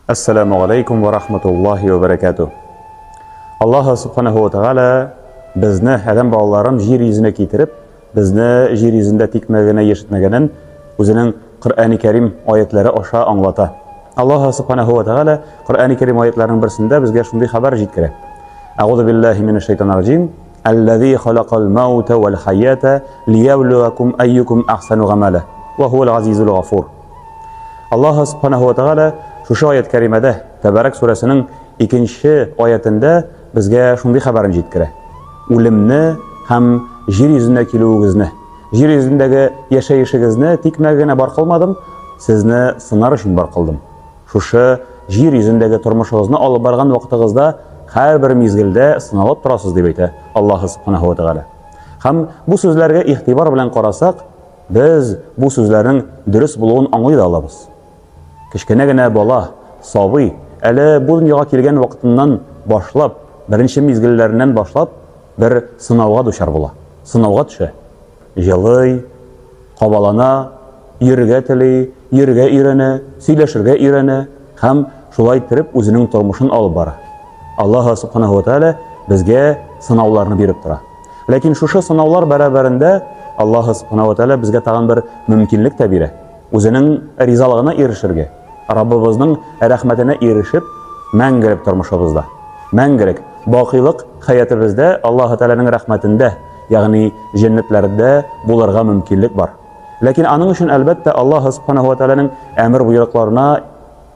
Әссәламү галәйкүм вә рахматуллаһи вә бәрәкәтүһ. Аллаһ Субханаһу ва Тәгалә безне, адәм балаларын җир йөзенә китереп, безне җир йөзендә тикмә генә яшәтмәгәнен үзенең Коръәни Кәрим аятлары аша аңлата. Аллаһ Субханаһу ва Тәгалә Коръәни Кәрим аятларының берсендә безгә шундый хәбәр җиткерә. Әгъузу биллаһи минәш шайтанир раҗим. Әлләзи халакал маута вәл хаята лияблуакум әйюкум ахсану гамәлә. Ва хуал газизул гафур. Аллаһ Субханаһу ва Тәгалә шушы аят кәримәдә, Тәбәрәк сүрәсенең икенче аятендә безгә шундый хәбәрен җиткерә. Үлемне һәм җир йөзенә килүегезне, җир йөзендәге яшәешегезне тикмә генә бар кылмадым, сезне сынар өчен бар кылдым. Шушы җир йөзендәге тормышыгызны алып барган вакытыгызда һәрбер мизгелдә сыналып торасыз, дип әйтә Аллаһ Субханаһу ва Тәгалә. Һәм бу сүзләргә игътибар белән карасак, Без бу сүзләрнең дөрес булуын аңлый да алабыз. Кечкенә генә бала, сабый, әле бу дөньяга килгән вакытыннан башлап, беренче мизгелләреннән башлап, бер сынауга дучар була, сынауга төшә. Елый, кабалана, йөрергә тели, йөрергә өйрәнә, сөйләшергә өйрәнә һәм шулай иттереп үзенең тормышын алып бара. Аллаһ Субханаһу ва Тааля безгә сынауларны биреп тора. Ләкин шушы сынаулар бәрабәрендә Аллаһ Субханаһу ва Тааля безгә тагын бер мөмкинлек тә бирә. Үзенең ризалыгына ирешергә, Раббыбызның рәхмәтенә ирешеп, мәңгелек тормышыбызда, мәңгелек бакыйлык хәятыбызда Аллаһ Тааляның рәхмәтендә, ягъни җәннәтләрдә булырга мөмкинлек бар. Ләкин аның өчен, әлбәттә, Аллаһ Субханаһу ва Тааляның әмер боерыкларына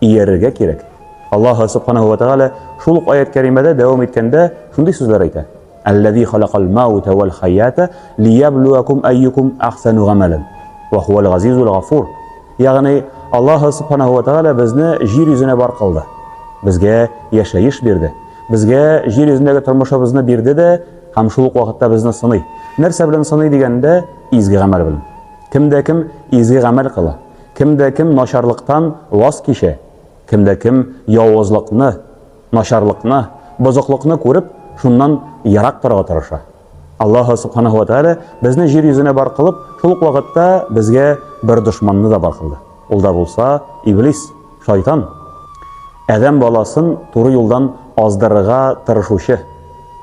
иярергә кирәк. Аллаһ Субханаһу ва Тааля шул ук аят кәримәдә дәвам иткәндә шундый сүзләр әйтә. Әлләзи халакал маута вәл хаята лияблуакум әйюкум ахсану гамәлән. Ва хуал газизул гафур. Ягъни Аллаһ Субханаһу ва Тааля безне җир йөзенә бар кылды. Безгә яшәеш бирде. Безгә җир йөзендәге тормышыбызны бирде дә һәм шул ук вакытта безне сыный. Нәрсә белән сыный дигәндә, изге гамәл белән. Кем дә кем изге гамәл кыла, кем дә кем начарлыктан ваз кичә, кем дә кем явызлыкны, начарлыкны, бозыклыкны күреп, шуннан ерак торырга тырыша. Аллаһ Субханаһу ва Тааля безне җир йөзенә бар кылып, шул ук вакытта безгә бер дошманны да бар кылды. Ул да булса иблис, шайтан. Адәм баласын туры юлдан аздырырга тырышучы.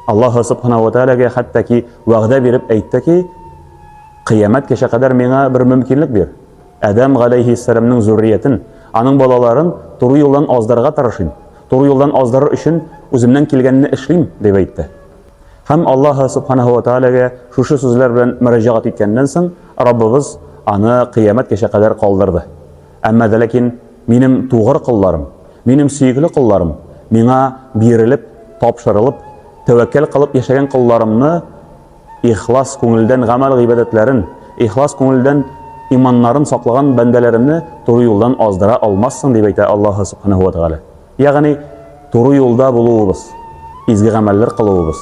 Аллаһ Субханаһу ва Тааляга хәтта ки вәгъдә биреп әйтте ки, кыямәт кәчә кадәр миңа бер мөмкинлек бир. Адәм галәйһиссәламнең зурриятен, аның балаларын туры юлдан аздырырга тырышыйм. Туры юлдан аздырыр өчен үземнән килгәнне эшлим, дип әйтте. Һәм Аллаһ Субханаһу ва Таалагә шушы сүзләр белән мөрәҗәгать иткәннән соң, Раббыбыз аны кыямәт кәчә кадәр калдырды. Әмма дә ләкин минем тугры колларым, минем сөекле колларым, миңа бирелеп, тапшырылып, тәвәккәл кылып яшәгән колларымны Ихлас күңелдән гамәл-гыйбадәтләрен, ихлас күңелдән иманнарын саклаган бәндәләремне туры юлдан аздыра алмассың, дип әйтә Аллаһы Субханаһу ва Тәгалә. Ягъни, туры юлда булуыбыз, изге гамәлләр кылуыбыз,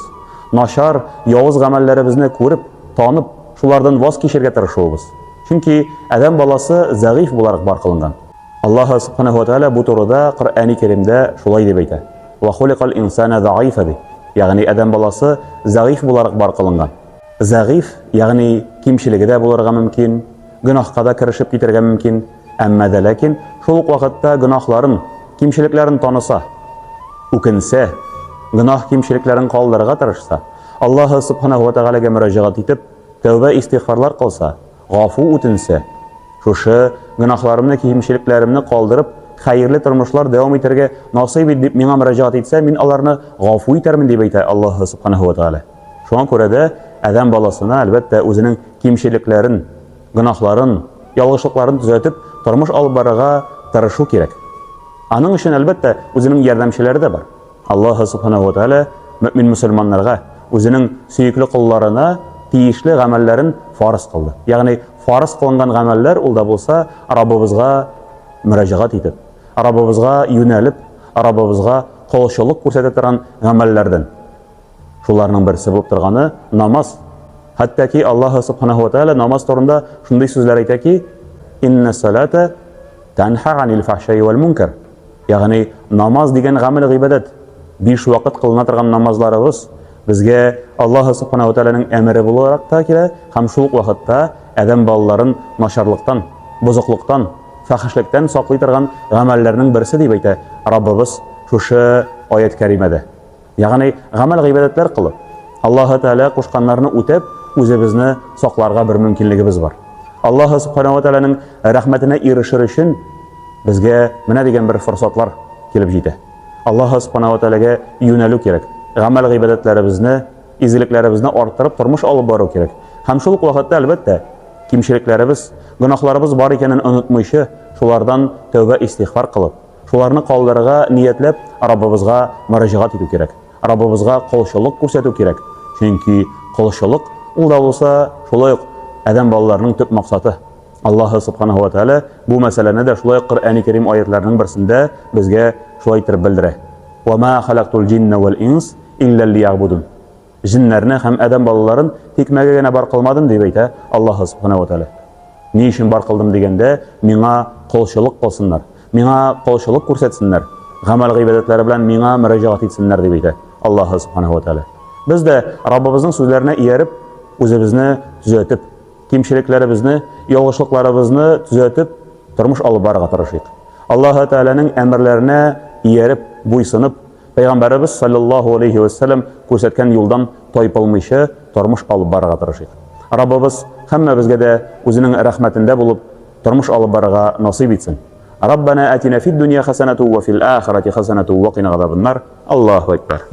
начар, явыз гамәлләребезне күреп, танып, шулардан ваз кичергә тырышуыбыз. Чөнки адәм баласы зәгыйфь буларак бар кылынган. Аллаһ Субханаһу ва Тәгалә бу турыда Коръәни Кәримдә шулай дип әйтә. Ва хуликал инсана заифа ди. Ягъни адәм баласы зәгыйфь буларак бар кылынган. Зәгыйфь, ягъни кимчелеге дә булырга мөмкин, гөнаһка да керешеп китәргә мөмкин, әмма дә ләкин шул ук вакытта гөнаһларын, кимчелекләрен таныса, үкенсә, гөнаһ кимчелекләрен калдырырга тырышса, Аллаһ Субханаһу ва Тәгаләгә мөрәҗәгать итеп, тәүбә истигъфарлар кылса, гафу үтенсә, шушы гөнаһларымны, кимчелекләремне калдырып, хәерле тормышлар дәвам итәргә насыйп ит дип миңа мөрәҗәгать итсә, мин аларны гафу итәрмен дип әйтә Аллаһ Субханаһу ва Тәгалә. Шуңа күрә дә адәм баласына, әлбәттә, үзенең кимчелекләрен, гөнаһларын, ялгышлыкларын төзәтеп, тормыш алып барырга тырышу кирәк. Аның өчен, әлбәттә, үзенең ярдәмчеләре дә бар. Аллаһ Субханаһу ва Тәгалә мөэмин мөселманнарга, үзенең сөекле колларына тиешле гамәлләрен фарыз кылды. Ягъни фарыз кылынган гамәлләр ул да булса Раббыбызга мөрәҗәгать итеп, Раббыбызга юнәлеп, Раббыбызга колчылык күрсәтә торган гамәлләрдән. Шуларның берсе булып торганы намаз. Хәтта ки Аллаһ Субханаһу ва Тәгалә намаз турында шундый сүзләр әйтә ки, Инна салата танха анил фахшаи вәл мункар. Ягъни намаз дигән гамәл гыйбадәт, биш вакыт кылына торган намазларыбыз безгә Аллаһ Субханаһу ва Тәгаләнең әмере буларак та килә һәм шул ук вакытта адәм балаларын начарлыктан, бозыклыктан, фәхешлектән саклый торган гамәлләрнең берсе дип әйтә Раббыбыз шушы аят кәримәдә. Ягъни гамәл-гыйбадәтләр кылып, Аллаһы Тәгалә кушканнарны үтәп, үзебезне сакларга бер мөмкинлегебез бар. Аллаһы Субханаһу ва Тәгаләнең рәхмәтенә ирешер өчен безгә менә дигән бер форсатлар килеп җитә. Аллаһы Субханаһу ва Тәгаләгә юнәлү кирәк. Гамәл-гыйбадәтләребезне, изгелекләребезне арттырып тормыш алып бару кирәк. Һәм шул ук вакытта, әлбәттә, кимчелекләребез, гөнаһларыбыз бар икәнен онытмыйча, шулардан тәүбә-истигъфар кылып, Шуларны калдырырга ниятләп, Раббыбызга мөрәҗәгать итү кирәк. Раббыбызга колчылык күрсәтү кирәк. Чөнки колчылык, ул да булса, шулай ук адәм балаларының төп максаты. Аллаһы Субханаһу ва Тәгалә бу мәсьәләне дә шулай ук Коръәни Кәрим аятларының берсендә безгә шулай иттереп белдерә. Ва ма халактул җинна вал инс илля лиягъбудун. Җеннәрне һәм адәм балаларын тикмәгә генә бар кылмадым, дип әйтә Аллаһы Субхана ва Тәгалә. Ни өчен бар кылдым дигәндә, миңа колчылык кылсыннар, миңа колчылык күрсәтсеннәр, гамәл-гыйбадәтләре белән миңа мөрәҗәгать итсеннәр, дип әйтә Аллаһы Субхана ва Тәгалә. Без дә Раббыбызның сүзләренә ияреп, үзебезне төзәтеп, кимчелекләребезне, ялгышлыкларыбызны төзәтеп, тормыш алып барырга тырышыйк. Аллаһы Тәгаләнең әмерләренә ияреп, буйсынып, Пәйгамбәребез салләллаһу алейһи вә сәлләм күрсәткән юлдан тайпылмыйча тормыш алып барырга тырышыйк. Раббыбыз һәммәбезгә дә үзенең рәхмәтендә булып тормыш алып барырга насыйп итсен. Раббана атина фид дөнья хәсәнәту вә фил ахирати хәсәнәту вә кина газабаннар. Аллаһу әкбәр.